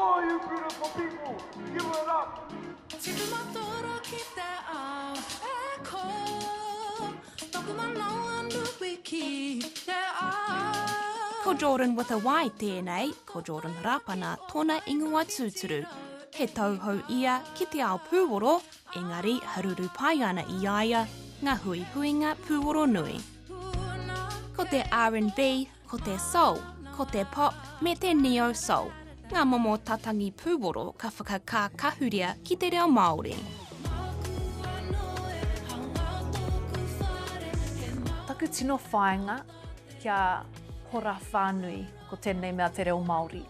All you beautiful people, give it up! Tipu matoro ki te ao e ko Toku manawa nui ki te ao. Ko Jordan with a Y tēnei, ko Jordan Rapana tōna ingoa tūturu. He tauhou ia ki te ao pūoro, engari haruru pai ana i a ia ngā huihuinga pūoro nui. Ko te R&B, ko te soul, ko te pop me te neo soul ngā momo tatangi pūoro ka whakakākahuria ki te reo Māori. Taku tino whāinga kia hora whānui ko tēnei mea te reo Māori,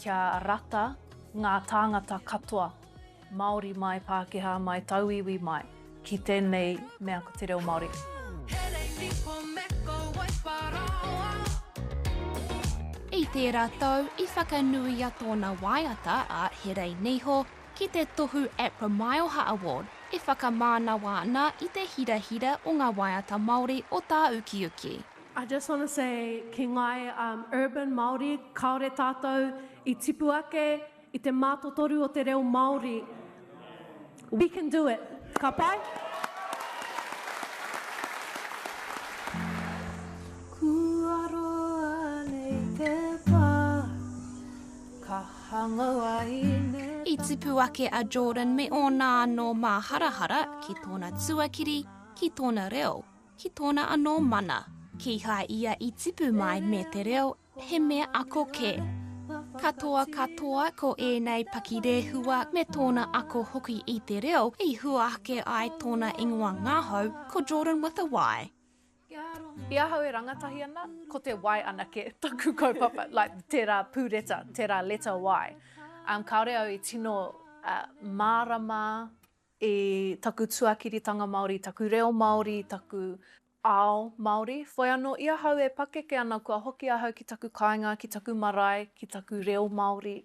kia rata ngā tāngata katoa Māori mai, Pākehā mai, tauiwi mai, ki tēnei mea ko te reo Māori. I tērā tau i whakanuia tōna waiata a He Rei Niho ki te tohu APRA Maioha Award e whakamānawa ana i te hirahira o ngā waiata Māori o tāukiuki. I just wanna say ki ngāi urban Māori kāore tātou i tipu ake I te mātotoru o te reo Māori. We can do it. Ka pai? Kua roa nei te pā, ka hangaua ine. I tipu ake a Jordan me ōna anō māharahara ki tōna tuakiri, ki tōna reo, ki tōna anō mana. Kīhai ia i tipu mai me te reo, He mea ako kē. Katoa katoa ko ēnei pakirehua me tōna ako hoki i te reo i hua ake ai tōna ingoa ngahau ko Jordan with a Y. I ahau e rangatahi ana, ko te Y anake taku kaupapa, like tērā pūreta, tērā letter Y. Um, kāore au i tino uh, mārama i taku tuakiritanga Māori, taku reo Māori, taku ao Māori. Whoi anō, i ahau e pakeke ana kua hoki ahau ki taku kāinga, ki taku marae, ki taku reo Māori.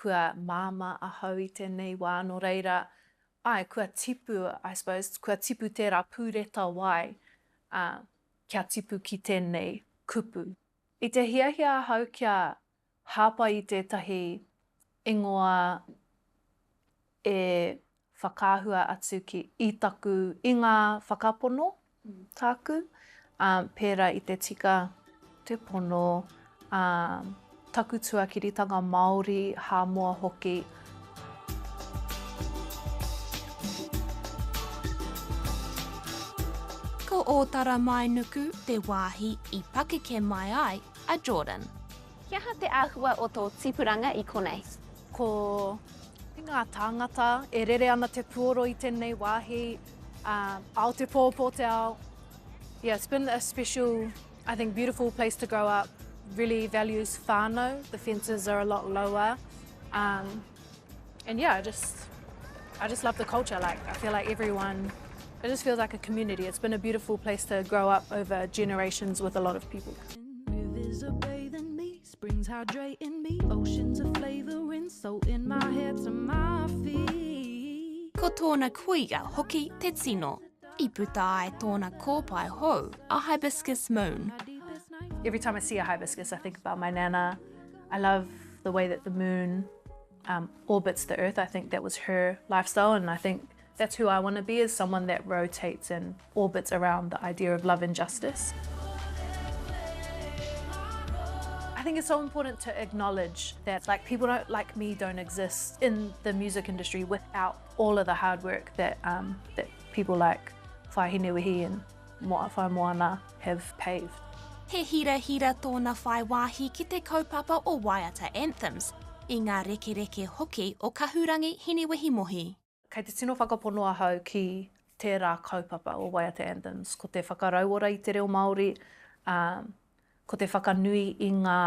Kua māmā ahau i tēnei wā, nō reira, āe, kua tipu, I suppose, kua tipu tērā pūreta wai, ā, kia tipu ki tēnei kupu. I te hiahia ahau kia hāpai i tētahi ingoa e whakaahua atu ki i taku, i ngā whakapono tāku, ā, pērā i te tika, te pono, ā, taku tuakiritanga Māori, Hāmoa hoki. Ko Ōtaramainuku te wāhi i pakeke mai ai a Jordan. He aha te āhua o tō tipuranga i konei? Ko ngā tāngata e rere ana te puoro i tēnei wāhi, ā, ao te pō, pō te ao. Yeah, it's been a special, I think, beautiful place to grow up. Really values whānau, the fences are a lot lower. Um, and yeah, I just, I just love the culture. Like, I feel like everyone, it just feels like a community. It's been a beautiful place to grow up over generations with a lot of people. Rivers are bathing me, springs hydrating me, oceans are flavouring, salt in my hair to my feet. Ko tōna kuia hoki te tino. I puta ai tōna kōpae hou, a Hibiscus Moon. Every time I see a hibiscus, I think about my nana. I love the way that the moon um, orbits the earth. I think that was her lifestyle and I think that's who I want to be is someone that rotates and orbits around the idea of love and justice. I think it's so important to acknowledge that like people don't, like me don't exist in the music industry without all of the hard work that, um, that people like Whahinewehi and Moa Whaimoana have paved. He hirahira tōna whai wāhi ki te kaupapa o Waiata Anthems, i ngā rekereke hoki o Kahurangi Hinewehi Mohi. Kei te tino whakapono ahau ki tērā kaupapa o Waiata Anthems, ko te whakarauora i te reo Māori, ā, ko te whakanui i ngā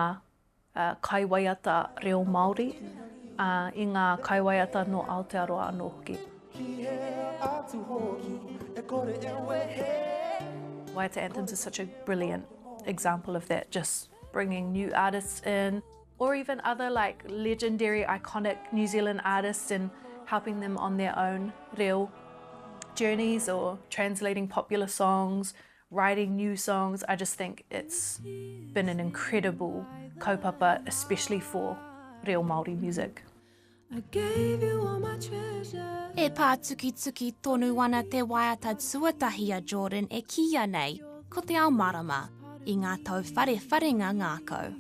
kaiwaiata reo Māori, ā, i ngā kaiwaiata nō Aotearoa anō hoki. Waiata Anthems is such a brilliant example of that, just bringing new artists in, or even other like legendary iconic New Zealand artists and helping them on their own reo journeys or translating popular songs, writing new songs. I just think it's been an incredible kaupapa, especially for reo Māori music. I gave you all my treasures. E pātukituki tonu ana te waiata tuatahi a Jordan e kīia nei ko Te Ao Marama i ngā tauwharewharenga ngākau.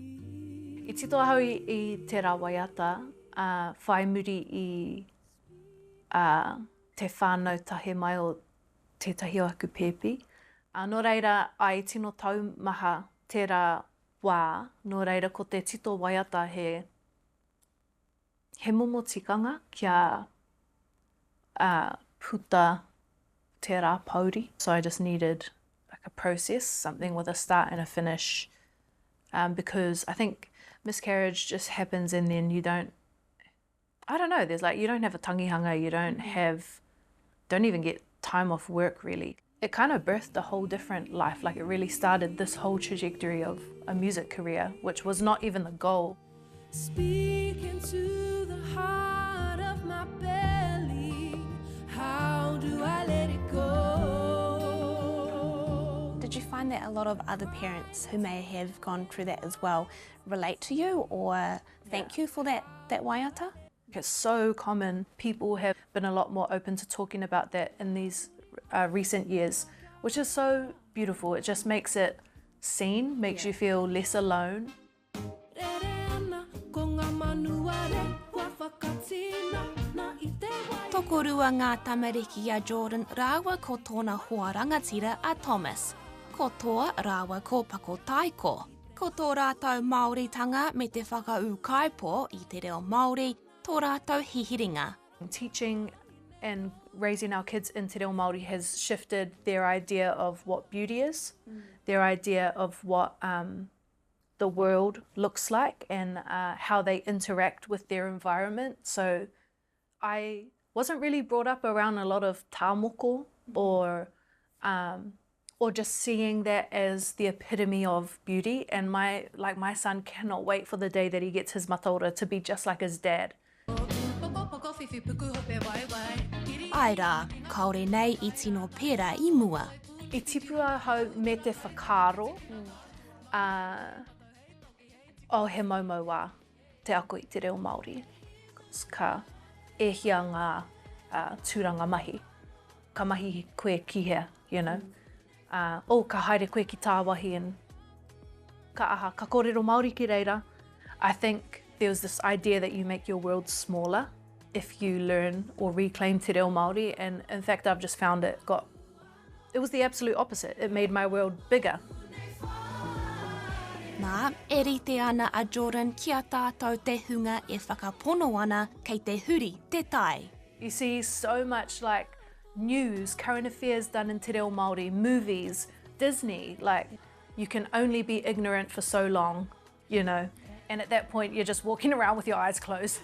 I tito ahau i, i tērā waiata, ā, whai muri i, ā, te whānau tahe mai o tētahi o aku pēpi. Ā, nō reira, āe, tino taumaha tērā wā, nō reira ko te tito waiata he, he momo tikanga kia, ā, puta tērā pouri. So I just needed like a process, something with a start and a finish, um, because I think miscarriage just happens and then you don't, I don't know, there's like, you don't have a tangihanga, you don't have, don't even get time off work really. It kind of birthed a whole different life, like it really started this whole trajectory of a music career, which was not even the goal. Speaking to the heart of my belly, how do I let it go? Did you find that a lot of other parents who may have gone through that as well relate to you or thank you for that, that waiata? It's so common. People have been a lot more open to talking about that in these uh, recent years, which is so beautiful. It just makes it seen, makes you feel less alone. Tokorua ngā tamariki a Jordan rāua ko tōna hoa rangatira a Thomas, ko Toa rāua ko Pako Taiko. Ko tō rātou Māoritanga me te whakaūkaipō i te reo Māori tō rātou hihiringa. Teaching and raising our kids in te reo Māori has shifted their idea of what beauty is, mm. their idea of what um, the world looks like and uh, how they interact with their environment. So I wasn't really brought up around a lot of tāmoko mm. or um, or just seeing that as the epitome of beauty. And my like my son cannot wait for the day that he gets his mataora to be just like his dad. Āe rā, kāore nei i tino pērā i mua. I tipu ahau me te whakaaro, ā, oh he moumou wā te ako i te reo Māori. Ka e hia ngā tūranga mahi. Ka mahi koe ki hea, you know. Ā, oh ka haere koe ki tāwahi and ka aha, ka kōrero Māori ki reira. I think there was this idea that you make your world smaller if you learn or reclaim te reo Māori and in fact I've just found it got, it was the absolute opposite, it made my world bigger. Nā, e rite ana a Jordan ki a tātou te hunga e whakapono ana kei te huri te tai. You see so much like news, current affairs done in te reo Māori, movies, Disney, like you can only be ignorant for so long, you know, and at that point you're just walking around with your eyes closed.